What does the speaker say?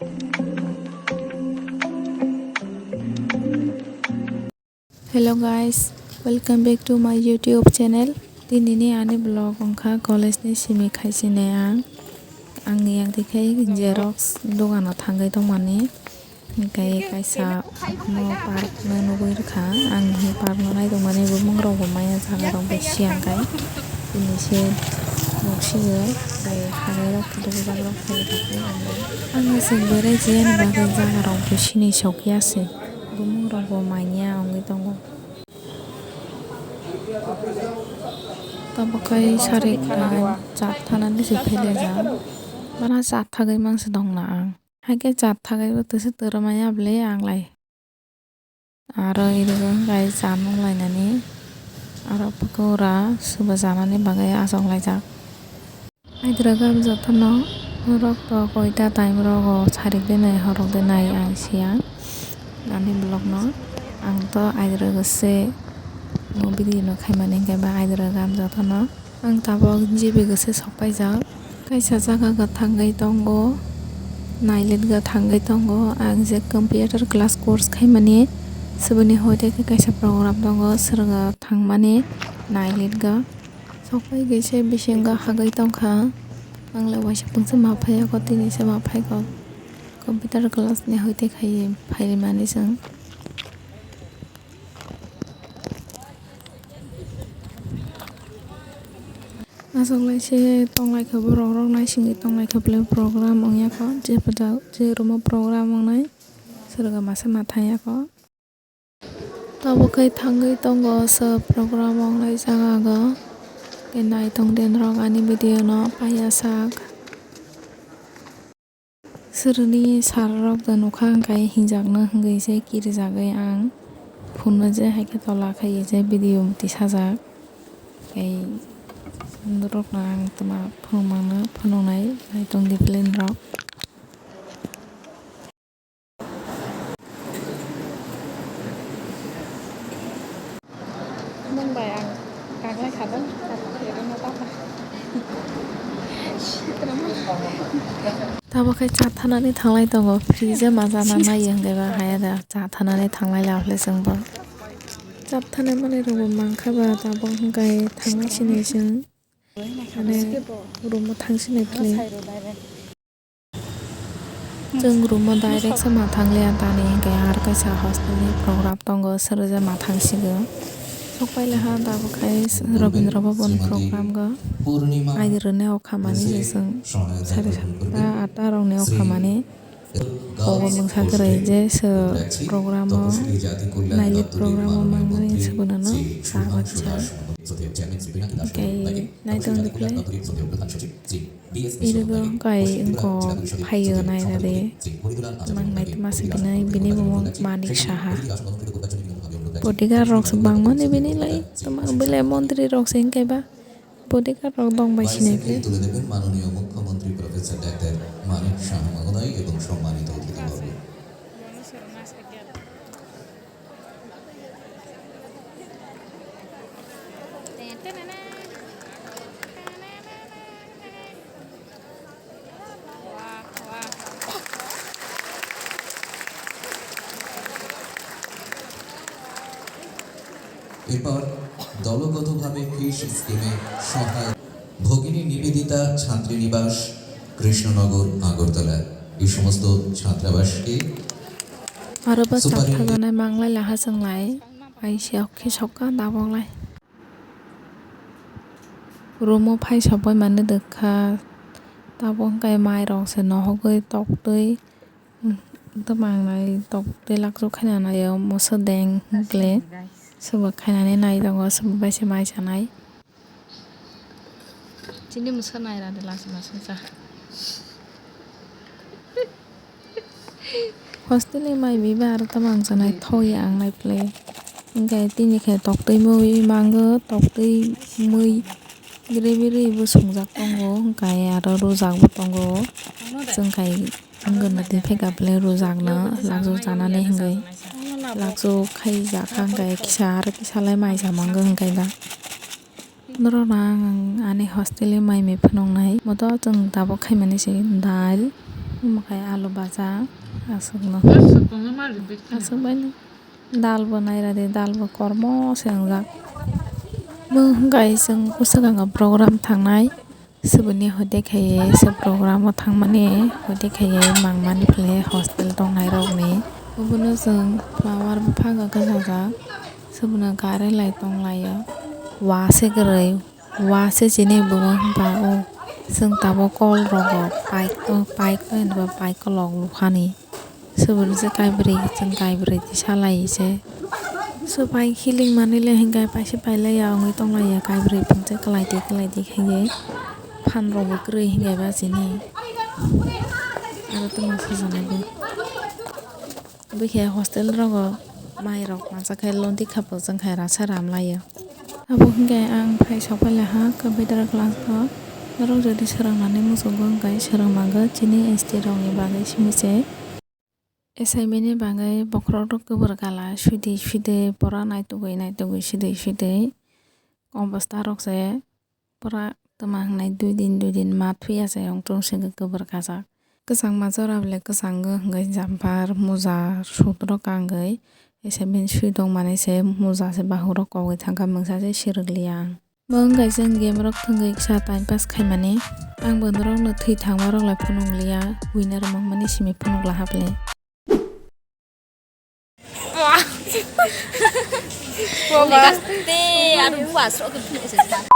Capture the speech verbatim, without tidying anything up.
Hello guys, welcome back to my YouTube channel. Tinini ani vlog wngkha college ni simi khaisinai ang. Angni yak dikhe xerox dogano thangwi tongmani. Hwnkhe kaisa no park no nugwi rwkha. Ang hini park no naitongmani bumung rok bo maya jaga rok bai siyang kai. Tini se nuksingo tei hagai rok khe rwjak rok phai rwkha. Ang se berai jiyani bagwi jaga rok bo sini sokya se. Bumung rok bo manya wngwi tongo. Tabuk kai sari kha chat thanani se phelaijak. Bana chat thagwi mangsi tongna ang. Haikhe chat thagwi bo twisa twrwmaya bwle ang lai. Aro irigo wngkha chamung lainani. Aro pokora sobo chanani bagwi achuk laijak. Aidwrwk ang jotono norok to koita time rogo sarik de nai horok de nai ang siya ani vlog no. Ang to aidwrwk se mo video no khaimani hwnkhe ba aidwrwk ang jotono. Ang tabuk G B gose sokpaijak. Kaisa jaga ga thangwi tongo, nailit ga thangwi tongo. Ang je computer class course khaimani, suboni hoite khe kaisa program tongo, sir ga thangmani nailit ga. Sokpai gese bisingo hagwi tongkha. Ang le waisa pungsa ma phai ako, tini se ma phai ko. Computer class ni hoite khai phaimani chwng. Aswk lai se tong lai khe borok rok nai singwi tong lai khe belai program wng ya kho, je pwda je room o program wngnai swrwga masa ma thang ya kho. Tabuk khe thangwi tongo se program wngnai jaga o, tei nai tong de norok ani video no paiya sak. Swrwngni sir rok da nukha hwnkhe hinjakno hwngwi se kirijagwi ang phunuknai je hai khe tola khai je video mwtwi sajak. Tei norokno ang twma phunukmano phunuknai naitong di film rok. Nwng bai ang kaklai kha dong, tabuk khe cha thanani thanglai tongo, fridge o ma chana nai hwnkhe ba haya da cha thanani thanglai la phale chwngbo. Cha thanai manwi rokbo mankha ba tabuk hwnkhe thangnai sini chwng, mane room o thang sinai phale. Chwng room o direct se ma thang liya tani hwnkhe aro kaisa hostel ni program tongo, swrwja ma thang sigo. Sokpai laha tabuk khai Rabindra Bhaban program go. Aidi rwni o khamani je chwng sare satta atta rokni o khamani. Obo mungsa kwrwi je se program o nailik program o mangmani se bono no sa bacha. Tei naitong di philai. Irigo wngkai wngkok phaio nainani mangnai tma se bini, bini bumung Manik Saha. Bodyguard rok se bangmani bini lai tma belai montri rok se wngkaiba bodyguard rok dong bai sinai khe. তুলে দেবেন মাননীয় মুখ্যমন্ত্রী professor doctor Manik সাহা মহোদয় এবং সম্মানিত অতিথিবর্গ। এরপর দলগতভাবে ফিশ স্কিমে সহায় ভগিনী নিবেদিতা ছাত্রী নিবাস, কৃষ্ণনগর, আগরতলা। এই সমস্ত ছাত্রাবাসকে Aro ba chapthajanai manglai laha chwnglai, ai se okhe sokka daboglai. Room o phai sokbai mani dwkha, tabuk hwnkhe mai rok se nohogwi toktwi, tamo ang nai toktwi lakchuk khaina naio, moso deng hwnkhe swbak khainani nai tongo, swbak bai se mai chanai. Chini mwsa naira de lachima songcha. Hostel ni mai biba aro tamo ang chanai thoya ang nai phle. Hwnkhe tini khe toktwi mui mango, toktwi mui gravy rwi bo swngjak tongo, hwnkhe aro rwjak bo tongo. Chwng khai wngkha na twi phai kha phle rwjak no lakchuk chanani hwnkhe. Lakchuk khai jak kha hwnkhe kisa aro kisa lai mai cha mango hwnkhe ba. Norokno ang ani hostel ni mai mui phunuknai. Moto chwng tabuk khaimani se dal, Omo khe alu baja, aswkno. Aswk baino. Dal bo nairadi, dal bo kormo se wngjak. Bo hwnkhe chwng swkang program thangnai. Suboni hoite khaiye se program o thangmani hoite khaiye mangmani phle hostel tongnai rokni. Obono chwng flower buphango kwchajak. Suboni gari lai tonglaio. Wa se kwrwi. Wa se chini buma hwnba o. Chwng tabuk kol rogo bike o, bike o hinba bike kolok lukhani. Suboni se kaibrwi, chwng kaibrwi tisa lai se. So bike hiling manwi le hinkhai paisa pailaiya wngwi tonglaiya kaibrwi phunse kwlaidi kwlaidi khaiwi phan rokbo kwrwi hinkhai ba chini. Aro tongma sajaknai bo. Bwkhe hostel rogo mai rok mansa khe lonti khapuk jang khai rasa ram laio. Abo hinkhe ang phai sok pai laha computer class o. Norok jodi swrwng nani muchungo hinkhe swrwng mango chini S T rok ni bagwi simi se. Assignment ni bagwi bokhorok rok kwbwrwk kala swidi swidi pora naitugwi naitugwi swidi swidi obosta rok se. Pura twma wngnai dui din, dui din ma thwi ya se ongtong se kwbwrwk kajak. Kwchangma jora bole kwchango hwnkhe jumper, moja, suit rok kangwi assignment swi tongmani se moja se bahukrok kogwi thangkha mungsa se swrwk liya ang. Bo wngkha chwng game rok thwngwi kisa time pass khaimani. Ang bo norokno thwi thangma rok lai phunuk liya, winner mangmani simi phunuk laha bole. Boba. Te aro buwa sro ke phunuk se.